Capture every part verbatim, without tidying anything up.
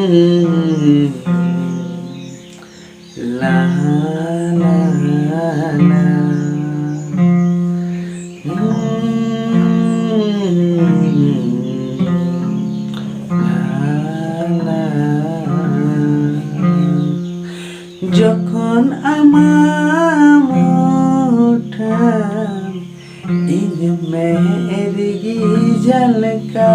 La, la, la. La, la. ᱡᱚᱠᱷᱚᱱ ᱟᱢᱟᱜ ᱢᱩᱴᱷᱟᱹᱱ ᱤᱧ ᱢᱮᱫ ᱨᱮᱜᱮ ᱡᱷᱟᱞᱠᱟᱜᱼᱟ᱾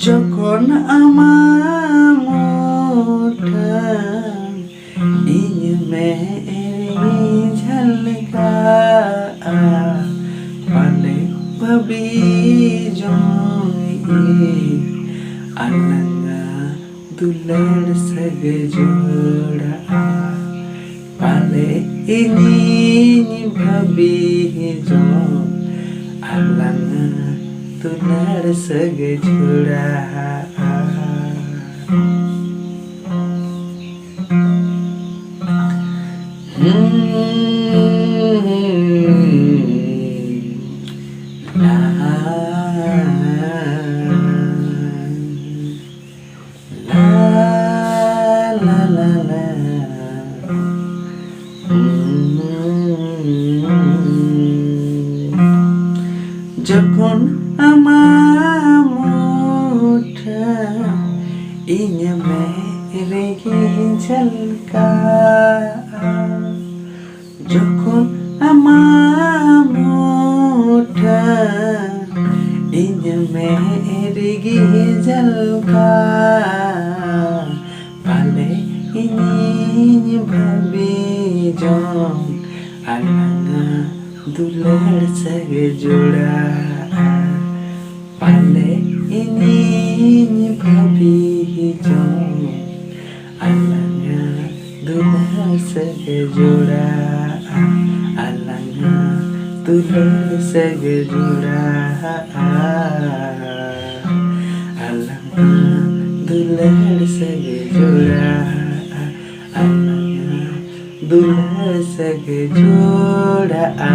ᱡᱚᱠᱷᱚᱱ ᱟᱢᱟᱜ ᱢᱩᱴᱷᱟᱹᱱ ᱤᱧ ᱢᱮᱫ ᱨᱮᱜᱮ ᱡᱷᱟᱞᱠᱟᱜᱼᱟ᱾ ᱯᱟᱞᱮ ᱵᱷᱟᱹᱵᱤ ᱡᱚᱝ ᱤᱧ ᱟᱞᱟᱝᱟ ᱫᱩᱞᱟᱹᱲ ᱥᱟᱹᱜᱟᱹᱭ ᱡᱚᱲᱟᱜᱼᱟ᱾ ᱯᱟᱞᱮ ᱤᱧᱤᱧ ᱵᱷᱟᱹᱵᱤ ᱡᱚᱝ ᱟᱞᱟᱝᱟ ᱫᱩᱞᱟᱹᱲ ᱥᱟᱹᱜᱟᱹᱭ ᱡᱚᱲᱟᱜᱼᱟ᱾ ᱡᱚᱠᱷᱚᱱ ᱟᱢᱟᱜ ᱢᱩᱴᱷᱟᱹᱱ ᱤᱧᱟᱹᱜ ᱢᱮᱫ ᱨᱮᱜᱮ ᱡᱷᱟᱞᱠᱟᱜᱼᱟ᱾ ᱡᱚᱠᱷᱚᱱ ᱟᱢᱟᱜ ᱢᱩᱴᱷᱟᱹᱱ ᱤᱧᱟᱹᱜ ᱢᱮᱫ ᱨᱮᱜᱮ ᱡᱷᱟᱞᱠᱟᱜᱼᱟ᱾ ᱯᱟᱞᱮ ᱤᱧᱤᱧ ᱵᱷᱟᱹᱵᱤ ᱡᱚᱝ ᱟᱞᱟᱝᱟ ᱫᱩᱞᱟᱹᱲ ᱥᱟᱹᱜᱟᱹᱭ ᱡᱚᱲᱟᱜᱼᱟ᱾ ᱯᱟᱞᱮ ᱤᱧᱤᱧ ᱵᱷᱟᱹᱵᱤ ᱡᱚᱝ ᱟᱞᱟᱝᱟ ᱫᱩᱞᱟᱹᱲ ᱥᱟᱹᱜᱟᱹᱭ ᱡᱚᱲᱟᱜᱼᱟ᱾ ᱟᱞᱟᱝᱟ ᱫᱩᱞᱟᱹᱲ ᱥᱟᱹᱜᱟᱹᱭ ᱡᱚᱲᱟᱜᱼᱟ᱾ ᱟᱞᱟᱝᱟ ᱫᱩᱞᱟᱹᱲ ᱥᱟᱹᱜᱟᱹᱭ ᱡᱚᱲᱟᱜᱼᱟ᱾ ᱟᱞᱟᱝᱟ ᱫᱩᱞᱟᱹᱲ ᱥᱟᱹᱜᱟᱹᱭ ᱡᱚᱲᱟᱜᱼᱟ᱾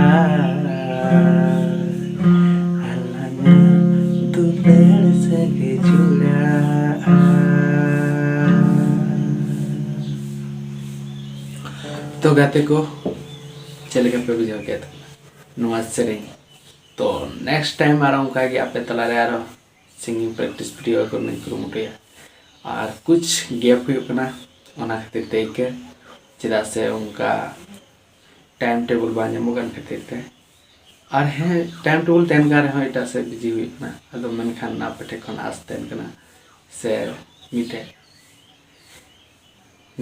ᱟᱞᱟᱝᱟ ᱫᱩᱞᱟᱹᱲ ᱛᱚ ᱜᱟᱛᱮ ᱠᱚ, ᱪᱮᱫ ᱞᱮᱠᱟ ᱯᱮ ᱵᱩᱡᱷᱟᱹᱣ ᱠᱮᱫ ᱱᱚᱣᱟ ᱥᱮᱨᱮᱧ? ᱛᱚ next time ᱟᱨᱚ ᱚᱱᱠᱟ ᱜᱮ ᱟᱯᱮ ᱛᱟᱞᱟᱨᱮ ᱟᱨᱚ singing practice video ᱠᱚᱨᱮᱱᱟᱜ ᱠᱩᱨᱩᱢᱩᱴᱩᱭᱟ᱾ ᱟᱨ ᱠᱩᱪ gap ᱦᱩᱭᱩᱜ ᱠᱟᱱᱟ, ᱚᱱᱟ ᱠᱷᱟᱹᱛᱤᱨ ᱛᱮ ᱤᱠᱟᱹ, ᱪᱮᱫᱟᱜ ᱥᱮ ᱚᱱᱠᱟ time table ᱵᱟᱝ ᱧᱟᱢᱚᱜ ᱠᱟᱱ ᱠᱷᱟᱹᱛᱤᱨ ᱛᱮ᱾ ᱟᱨ ᱦᱮᱸ, time table ᱛᱟᱦᱮᱱ ᱠᱟᱱ ᱨᱮᱦᱚᱸ ᱮᱴᱟᱜ ᱥᱮᱫ busy ᱦᱩᱭᱩᱜ ᱠᱟᱱᱟ᱾ ᱟᱫᱚ ᱢᱮᱱᱠᱷᱟᱱ ᱟᱯᱮ ᱴᱷᱮᱱ ᱠᱷᱚᱱ ᱟᱥ ᱛᱟᱦᱮᱱ ᱠᱟᱱᱟ ᱥᱮ ᱢᱤᱫᱴᱮᱡ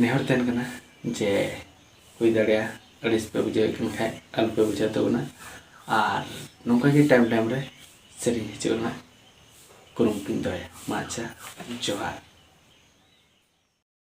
ᱱᱮᱦᱚᱨ ᱛᱟᱦᱮᱱ ᱠᱟᱱᱟ ᱡᱮ ᱦᱩᱭ ᱫᱟᱲᱮᱭᱟᱜᱼᱟ ᱟᱹᱲᱤᱥ ᱯᱮ ᱵᱩᱡᱷᱟᱹᱣᱮᱫ ᱠᱟᱱ ᱠᱷᱟᱡ ᱟᱞᱚᱯᱮ ᱵᱩᱡᱷᱟᱹᱣ ᱛᱟᱵᱚᱱᱟ᱾ ᱟᱨ ᱱᱚᱝᱠᱟ ᱜᱮ time time ᱨᱮ ᱥᱮᱨᱮᱧ ᱦᱤᱡᱩᱜ ᱨᱮᱱᱟᱜ ᱠᱩᱨᱩᱢᱩᱴᱩᱧ ᱫᱚᱦᱚᱭᱟ᱾ ᱢᱟ ᱟᱪᱪᱷᱟ, ᱡᱚᱦᱟᱨ᱾